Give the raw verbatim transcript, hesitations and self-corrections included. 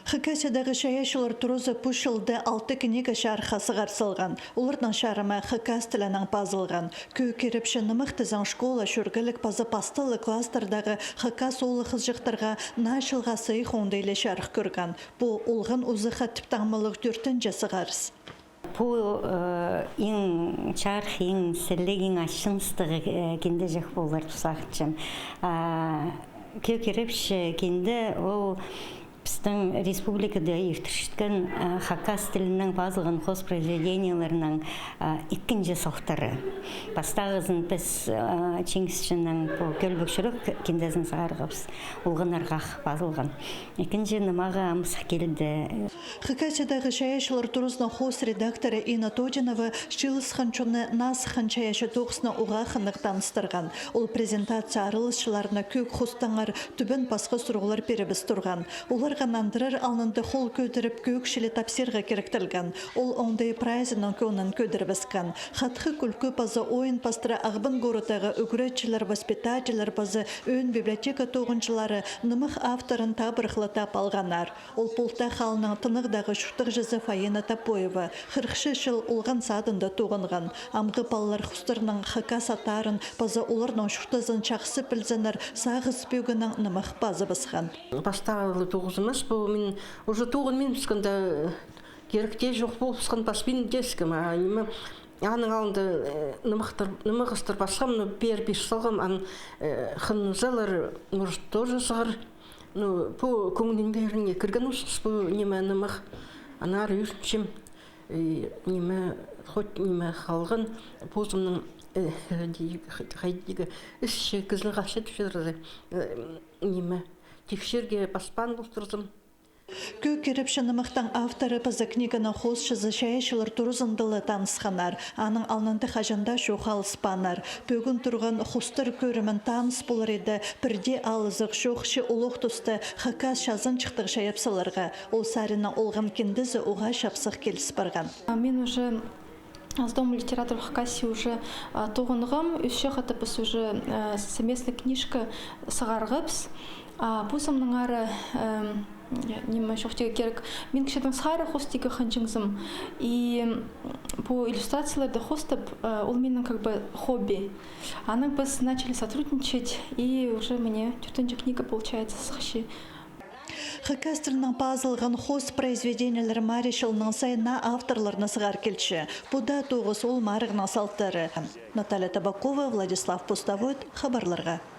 Хакасиядағы чайаачылар туразы пу чылда алты книга чарыхха сығар салған. Оларның чарымы хакас тілінең пазылған. «Кӧӧ кирепчі нымах» тізең школа, чӧргілік паза пастағы класстардағы хакас оолах-хызыҷахтарға наа чылға сыйых оңдайлығ чарых кӧрген. Пу «Олған узахха» тіп таңмалығ тӧртінҷі сығарыс. Пу, э, иң чарых, иң сіліг, иң ачыныстығ, э, киндеҷек полар тіп сағынчам. А, «Кӧӧ кирепчі» кинде ол пістің республикада иртірчеткен, э, хакас тілінең пазылған хоос произведениелернің, э, ікінҷі салтары. Пастағызын піс, э, Чиңісчінің пу «Кӧлбек чӱрек» киндезін сығарғабыс, «Олған арғаа» пазылған. Ікінҷі нымағы «Амсах килді». Хакасиядағы чайаачылар туразының хоос редакторы Инна Тодинова чыылысхан чонны наа сыххан чайаачы тоғыснаң уғаа хынығ таныстырған. Ол презентация араласчыларына кӧӧк хустаңар тӱбен пасха сурығлар пирібіс турған. Оларға нандырар алнында хол кӧдіріп, кӧӧк чіли тапсирға киректелген. Ол оңдай прайзының кӧңнін кӧдірібіскен. Хатхы кӱлкі паза ойын пастыра Ағбан городтағы ӱгретчілер, воспитательлер паза ӧӧн библиотека тоғынҷылары нымах авторын табырахлатап алғаннар. Ол Полтах аалның тынағдағы чуртағҷызы Фаина Топоева. Хырых чыл олған садында тоғынған. Амғы палалар хустарның хакас аттарын паза оларның чуртазын чахсы пілзіннер, сағыс пӧгінең нымах пазыбысхан. Пастағы ла тоғызымас, пу мин уже тоғынмин піскен дее, кирек тее чох полыбысхан, паспин дее іскем, а ниме, аның алнында, э, нымахтар, нымағыстар пасхам, ну, пеер пир салғам, ан, э, хынзалар, может, тоже сығар. Ну, пу кӧңнілеріне кірген осхас, пу ниме, нымах. Аннаңар ӧрінчем, э, ниме, хоть ниме халған, позымның, э, хайди-, хайдағ ісчі кізіні халча тіпчелер, э, ниме, тикшерге паспаан полтырзым. «Кӧӧ кирепчі нымахтың» авторы паза книганың хоосчызы чайаачылар туразында ла танысханнар. Аның алнында хаҷан даа чоохтаспааннар. Пӧгін турған хустар кӧрімін таныс полар иді, пірдее алызығ чох, че олох туста хакас чазынҷыхтығ чайап саларға. Ол саринаң «Олған» киндезі уғаа чапсых киліс парған. А мин уже с Домом литераторов Хакасии уже, а, тоғынғам, ӱс чахты піс уже, а, совместный книжка сығарғабыс. А позымнаңар, эм, ниме чоохтирға кирек. Мин кічігдең сығара хоостирға хынчаңзым. И, м, пу иллюстрацияларды хоостап, э, ол минің как бы хобби. Анаң піс начали сотрудничать, и уже міне тӧртінҷі книга получается сыхча. Хакас тілінең пазылған хоос произведениелер марии чылнаң сай наа авторларны сығар килче. Пу даа тоғыс ол марығның салтары. Наталья Табакова, Владислав Пустовойтов, хабарларға.